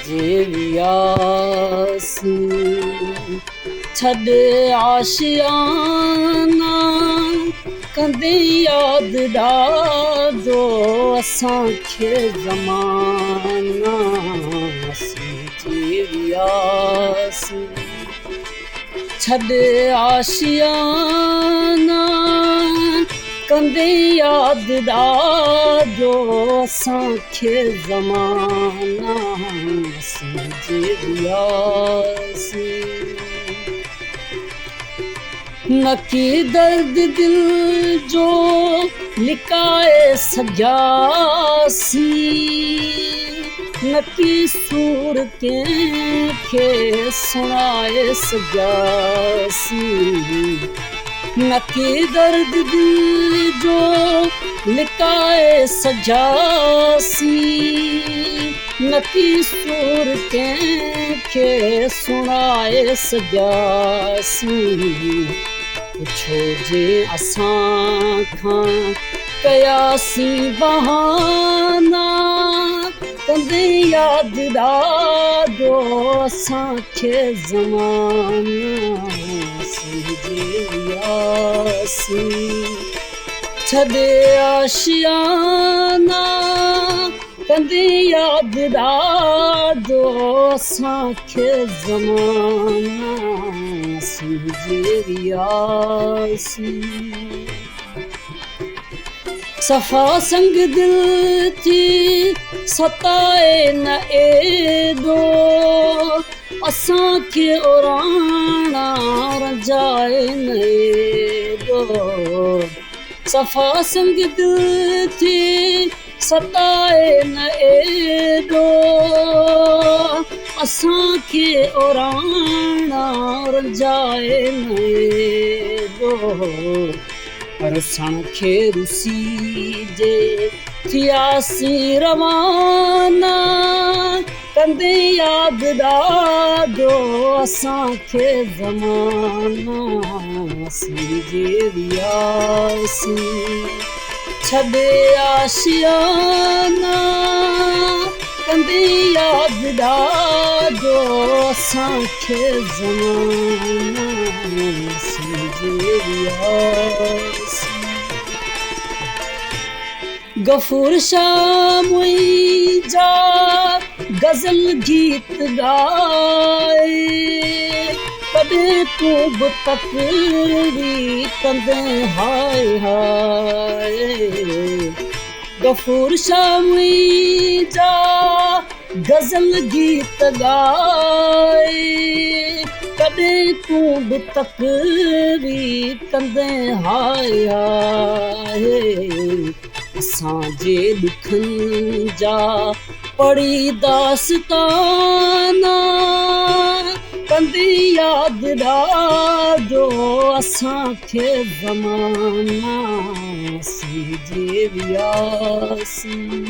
وسرجي وياسين. ڇڏ آشيانا ڪندي ياد ڏاڍو اسان کي زمانا وسرجي وياسين. ڇڏ آشيانا ڪندي ياد ڏاڍو اسان کي زمانا وسرجي وياسين. نڪي درد دل جو لڪائي سگهياسين، نڪي سور ڪنهن کي سڻائي سگهياسين. نڪي درد دل جو لڪائي سگهياسين، نڪي سور ڪنهن کي سڻائي سگهياسين. پڇو جي اسان کان ڪياسين بهانا، ڪندي ياد ڏاڍو اسان کي زمانا سمجهي وياسين. ڇڏي آشيانا ڪندي ياد ڏاڍو اسان کي زمانا سمجهي وياسين. صفا سنگ دل ٿي ستائي نه ايڏو، اسان کي اوراڻا رنجائي نه ايڏو. صفا سنگ دل ٿي ستائي نه ايڏو، اسان کي اوراڻا رنجائي نه ايڏو. رسڻ کي رسي جي ٿياسين روانا، ڪندي ياد ڏاڍو اسان کي زمانا وسرجي وياسين. ڇڏي آشيانا ڪندي ياد ڏاڍو اسان کي زمانا وسرجي وياسين. غفور شاهه منهنجا غزل گيت ڳائي، ڪڏهن تون به تقريري ڪندين هاء هاء. غفور شاهه منهنجا غزل گيت ڳائي، ڪڏهن تون به تقريري ڪندين هاء هاء. اسان جي ڏکن جا پڙهي داستانا، ڪندي ياد ڏاڍو اسان کي زمانا سمجهي وياسين.